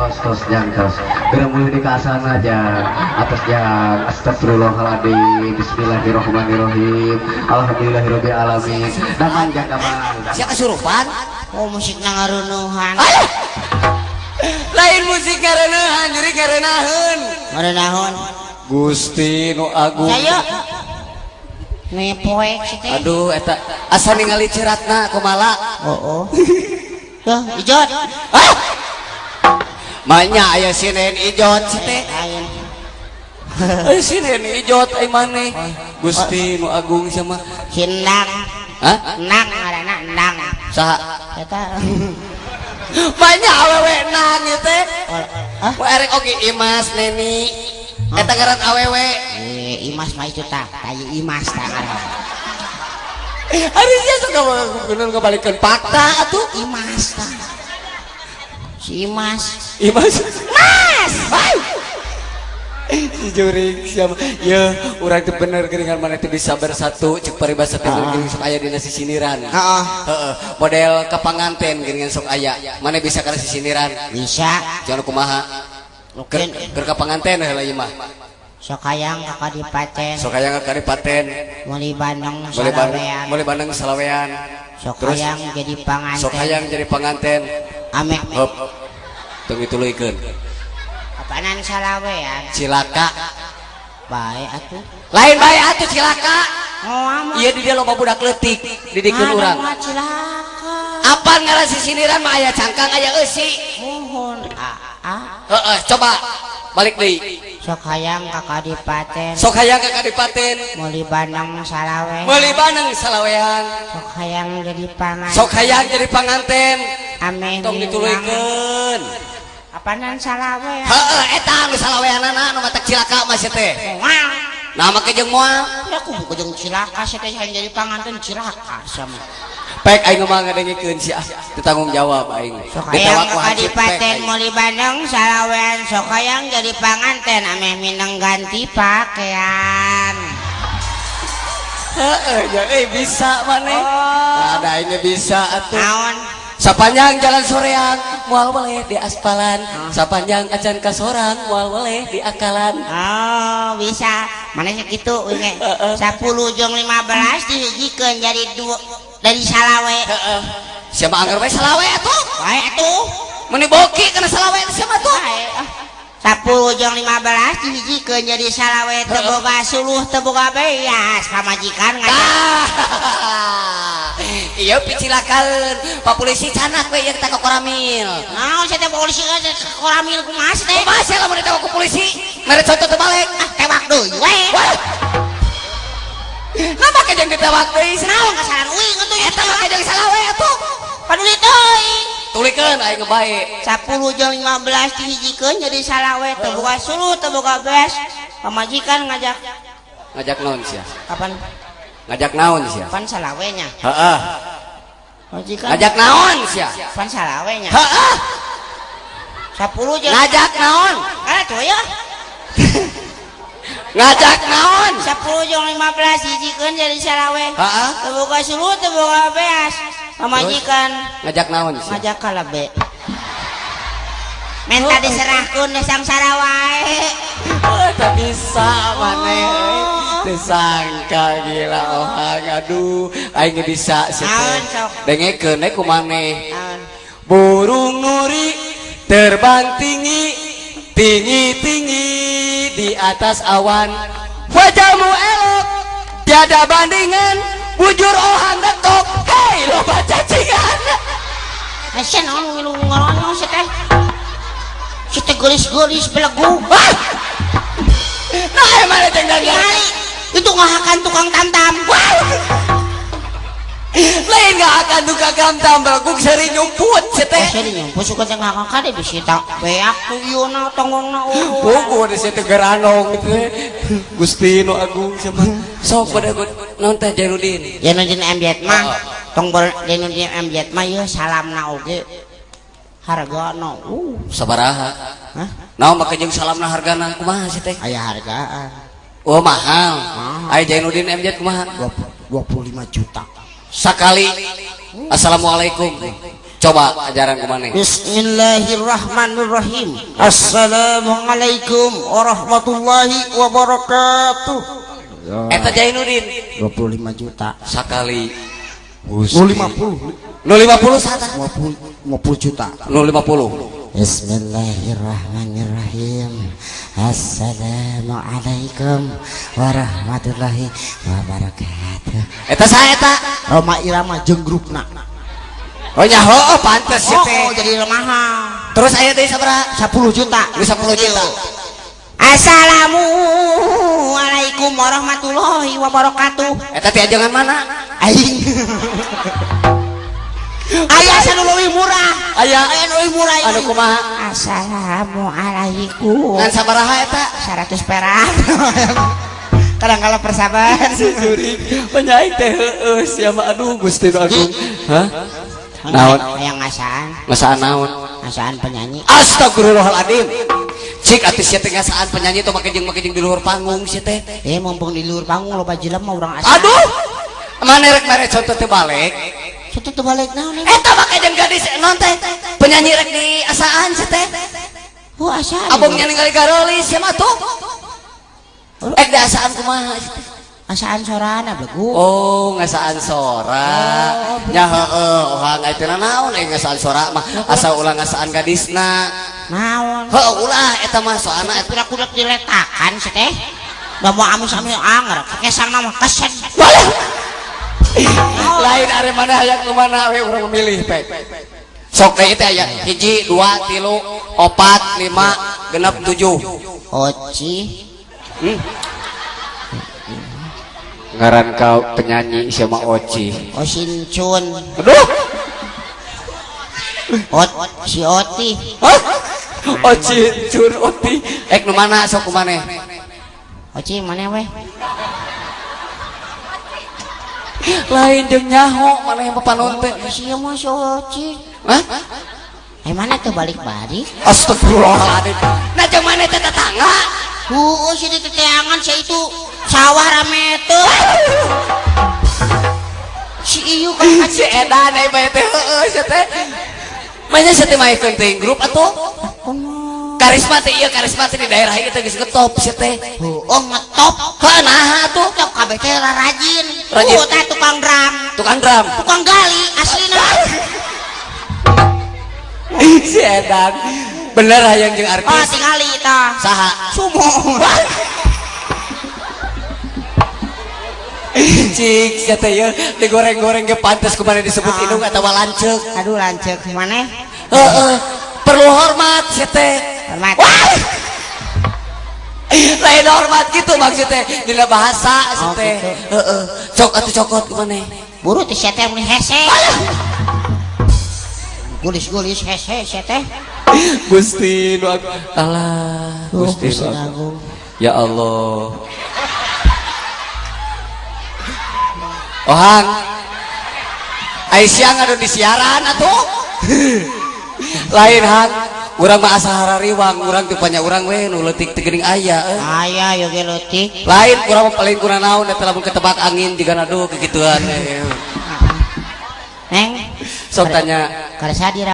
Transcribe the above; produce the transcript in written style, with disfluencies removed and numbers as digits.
Tos tos jang tos. Geura mulih di kasana jang. Atos jang. Astagfirullahaladzim. Bismillahirrahmanirrahim. Alhamdulillahirabbil alamin. Damang jang damang. Sia kasurupan? Oh musik ngarunuhan. Lain musik ngareuneuhan, juri ngareunaheun. Ngareunaheun. Gusti nu agung. Saya nepoek si teh. Aduh eta asa ningali ceratna kumala. Oh oh. Tuh, ijot. Ah! Manya aya sinen ijot si teh. Lain. Aya sinen ijot ai maneh. Gusti nu agung sama. Si Endang. Hah? Endang ngaranna Endang. Saha? Eta. Manya awewe nang ieu teh. Hah? Wa erek oge Imas Neni. Eta ngaran awewe. Eh, Imas mah itu tah, tai Imas tah ngaran. Ari sia sok kudu ngabalikeun fakta atuh. Imas tah. Si Imas. Imas. Mas. Si juring siapa? Ya, urang teh bener geuningan maneh teh bisa bersatu cek paribasa teh geuning sok aya dina sisiniran. Heeh. Heeh. Model kapanganten geuningan sok aya. Maneh bisa kana sisiniran? Bisa. Jangan kumaha? Mungkin Keur kapanganten heula ieu mah. Sok hayang ka kadipaten. Sok hayang ka kadipaten. Meuli bandeng salawean. Meuli bandeng salawean. Sok hayang jadi panganten. Sok hayang jadi panganten. Ame. Hop. Tong dituluykeun. Apaanan salawean? Cilaka. Bae atuh. Lain bae atuh cilaka. Moal. Ieu di dieu loba budak leutik didikeun urang. Moal cilaka. Apan ngaran sisiniran mah aya cangkang aya eusi. Muhun. A. Heeh, coba balik deui. Sok hayang ka kadipaten. Sok hayang ka kadipaten. Meuli bandeng salawean. Meuli bandeng salawean. Sok hayang jadi panganten. Sok hayang jadi panganten. Ameh tong dituluykeun. Apanan salawean? Heeh, eta nu salaweanana nu matak cilaka mah sia teh. Moal. Nah make jeung moal. Ya kudu jeung cilaka sia teh hayang jadi panganten cilaka sama. Pek aing mah ngadengikeun sia, teu tanggung jawab aing. Sok hayang ka kadipaten meuli bandeng salawean, sok hayang jadi panganten ameh mineng ganti pakaian. Heeh, ya euy bisa maneh. Oh. Nah, ada aing bisa atuh. Naon? Sapanjang jalan soreang moal weleh di aspalan, sapanjang acan ka sorang moal weleh di akalan. Oh, bisa. Mana sakitu we ge. 10 jeung 15 dihijikeun jadi 2 dari salawe. Heeh. Sia mah anggar bae salawe atuh. Bae atuh. Meuni boki kana salawe sia mah tuh. Bae. 10 jeung 15 dihijikeun jadi salawe teu boga suluh teu boga beas pamajikan ngajak. Iya picilakaeun. Pak polisi canak we ieu teh ka koramil. Naon sia teh polisi ka koramil kumaha sih teh? Kumaha sia lamun ditewak ku polisi? Mere contoh teu balik. Ah tewak deui we. Nah make jeung ditewak deui. Naon kasalahan uing atuh eta make jeung salawe atuh. Paduli teuing. Tulikeun aing bae. 10 jeung 15 dihijikeun jadi salawe teu boga suluh teu boga beas. Pamajikan ngajak. Ngajak naon sia? Kapan? Ngajak naon sia? Pan salawe nya. Heeh. Majikan. Ngajak naon sia? Pan salawe nya. Heeh. 10 jeung ngajak naon? Ah tuh ya. Ngajak naon? 10 jeung 15 hijikeun jadi salawe. Heeh. Teu boga suluh teu boga beas. Pamajikan ngajak naon sia? Ngajak kalebe. Menta diserahkeun sangsara wae. Oh, teu bisa maneh euy. Teu sangka gila ohang aduh aing bisa sia teh. Dengekeun we ku maneh. Burung nuri terbang tinggi tinggi tinggi di atas awan. Wajahmu elok tiada bandingan, bujur ohang detok. Hei loba cacingan. Asa naon ngilu ngoronyong sia teh? Si teh geulis-geulis belegu. Nah emang teh Tingali itu ngahakan tukang tamtam. Lain ngahakan tukang tamtam belegug seri nyumput si teh. Seri nyumput suka teh ngahakan kade bisi tak beak tuh ieu na tonggongna eueuh. Puguh di situ geranong teh. Gusti nu agung sama. Sok pada naon teh Jainuddin. Jainuddin MZ mah tong Jainuddin MZ mah ieu salamna oge hargana sabaraha? Hah? Naon make jeung salamna hargana kumaha sih teh? Aya hargaan. Oh mahal. Aya Jainuddin MZ kumaha? 25 juta. Sakali. Assalamualaikum. Coba ajaran ku maneh. Bismillahirrahmanirrahim. Assalamualaikum warahmatullahi wabarakatuh. Eta Jainuddin 25 juta. Sakali. Nu 50. Nu 50 sata. 50 juta. Nu 50. Bismillahirrahmanirrahim. Assalamualaikum warahmatullahi wabarakatuh. Eta saha eta? Rhoma Irama jeung grupna. Oh nya heueuh pantes sih teh. Oh, jadi mahal. Terus aya deui sabaraha? 10 juta. Nu 10 juta. Assalamualaikum warahmatullahi wabarakatuh. Eta ti ajengan mana? Aing. Aya anu leuwih murah. Aya anu leuwih murah. Anu kumaha? Assalamualaikum. Ngan sabaraha eta? 100 perak. Kadang kala persahabatan. Si jurig penyaing teh heueuh sia mah aduh Gusti nu agung. Hah? Naon? Hayang ngasaan. Ngasaan naon? Ngasaan penyanyi. Astagfirullahaladzim. Cik atuh sia teh ngasaan penyanyi teh make jeung di luhur panggung sia teh. Mumpung di luhur panggung loba jelema urang asaan. Aduh. Mana rek mere contoh teh balik? Contoh teh balik naon? Eta make jeung gadis naon teh? Penyanyi rek di asaan sia teh. Oh, asaan. Abongnya ningali garolis sia mah tuh. Di asaan kumaha sia teh? Ngasaan sorana begu. Oh, ngasaan sora. Nya heueuh, ohang eta naon euy ngasaan sora mah asa ulah ngasaan gadisna. Naon? Heueuh ulah eta mah soalna eta pira kudu diletakan sih teh. Da moal amis-amis anger, kesang mah kesen. Lain are mana hayang nu mana we urang memilih teh. Sok teh teh aya 1 2 3 4 5 6 7. Oci. Ngaran kau penyanyi sama Oci. Osincun. Aduh. Ot si Oti. Hah? Oci cun Oti. Ek nu mana sok kumaneh? Oci mana weh? Lain jeung nyaho maneh papanon teh. Si mah si Oci. Hah? Mana tuh balik-balik? Astagfirullahaladzim. Nah jeung maneh teh tetangga? Heueuh si di teteangan sia itu sawah rame teh. Si ieu kan si edan ai bae teh heueuh sia teh. Manya sia teh maekeun teh grup atuh. Karisma teh ieu karisma teh di daerah ieu teh geus ngetop sia teh. Heueuh ngetop. Heuh naha atuh? Ngetop kabeh teh rajin. Rajin. Heueuh teh tukang drum. Tukang drum. Tukang gali aslina. Si edan. Bener hayang jeung artis. Oh tingali tah. Saha? Sumo. Cik sia teh ieu digoreng-goreng ge pantes kumaha disebut indung atawa lanceuk. Aduh lanceuk maneh? Heeh. Perlu hormat sia teh. Hormat. Lain hormat gitu maksudnya dina bahasa sia teh. Heeh. Cok atuh cokot kumaneh? Buru teh sia teh mun hese. Gulis-gulis hese sia teh. Gusti nu agung. Alah, Gusti nu agung. Ya Allah. Ohang. Ai siang anu di siaran atuh. Lain hang, urang mah asa harariwang, urang teh panya urang we nu leutik teh geuning aya. Aya yo ge leutik. Lain urang mah paling kurang naon eta lamun ketebak angin jiga aduh kegituan. Neng, sok tanya. Karsa dira